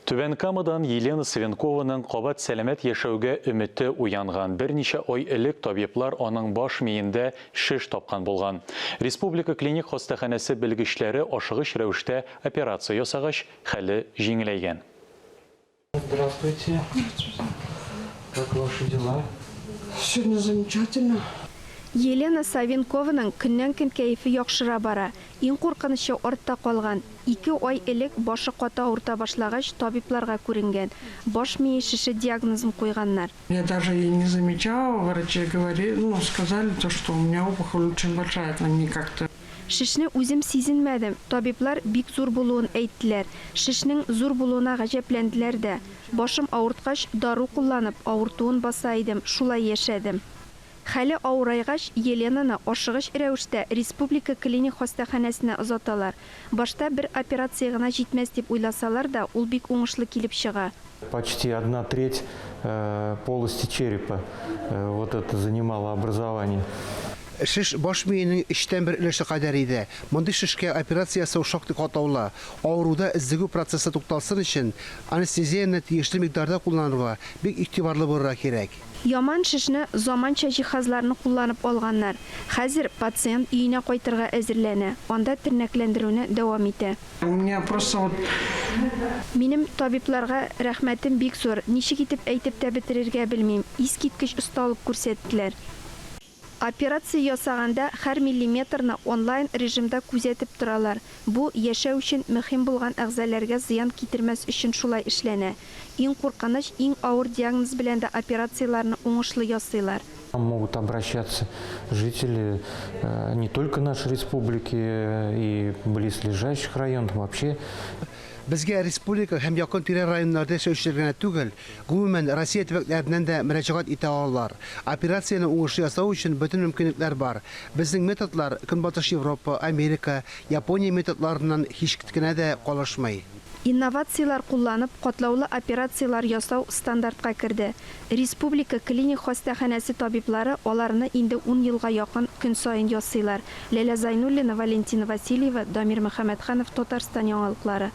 Түбән Камадан Елена Савенкованың кабат сәламәт яшәүгә өмете уянган. Берничә ай элек табиблар аның баш миендә шеш тапкан булган. Республика клиник хастаханәсе белгечләре ашыгыч рәвештә операция ясагач, хәле җиңеләйгән. Здравствуйте. Как ваши дела? Сегодня замечательно. Елена Савенкованың көннән-көн кәефе яхшыра бара. Иң куркынычы артта калган. Ике ай элек башы каты авырта башлагач, табибларга күренгән. Баш мие шеше диагнозын куйганнар. Я даже и не замечала, врачи говорили, ну, сказали то, что у меня опухоль очень большая, они как-то. Шешне үзем сизенмәдем, табиблар бик зур булуын әйттеләр. Шешнең зур булуына гаҗәпләнделәр дә. Башым авырткач, дару кулланып, авыртуын баса идем, шулай яшәдем. Хәле авырайгач, Еленаны ашыгыч рәвештә Республика клиник хастаханәсенә озаталар. Башта бер операция гына җитмәс дип уйласалар да, ул бик уңышлы килеп чыга. Почти одна треть полости черепа вот это занимало образование. Шеш баш миенең өчтән бер өлеше кадәр иде. Мондый шешкә операция ясау шактый катлаулы. Авыруда эзлегү процессы тукталсын өчен, анестезияне тиешле микъдарда кулланырга, бик игътибарлы булырга кирәк. Яман шешне заманча җиһазларны кулланып алганнар. Хәзер пациент өенә кайтырга әзерләнә, анда тернәкләндерүне дәвам итә. У меня просто вот. Минем табибларга рәхмәтем бик зур, ничек итеп әйтеп тә бетерергә белмим, искиткеч осталык күрсәттеләр. Операция ясаганда һәр миллиметрны онлайн режимда күзәтеп торалар. Бу, яшәү өчен мөһим булган әгъзаләргә зыян китермәс өчен шулай эшләнә. Иң куркыныч, иң авыр диагноз белән дә операцияләрне уңышлы ясыйлар. Могут обращаться жители не только нашей республики и близлежащих районов вообще. Безгә республика һәм якын-тирә районнарда яшәүчеләр генә түгел, гомумән, Россия төбәкләреннән дә мөрәҗәгать итә алалар. Операцияне уңышлы ясау өчен бөтен мөмкинлекләр бар. Безнең методлар Көнбатыш Европа, Америка, Япония методларыннан һич кенә дә калышмый. Инновацияләр кулланып, катлаулы операцияләр ясау стандартка керде. Республика клиник хастаханәсе табиблары аларны инде ун елга якын көн саен ясыйлар. Ләлә Зайнуллина, Валентина Васильева, Дамир Мөхәммәтханов, Татарстан яңалыклары.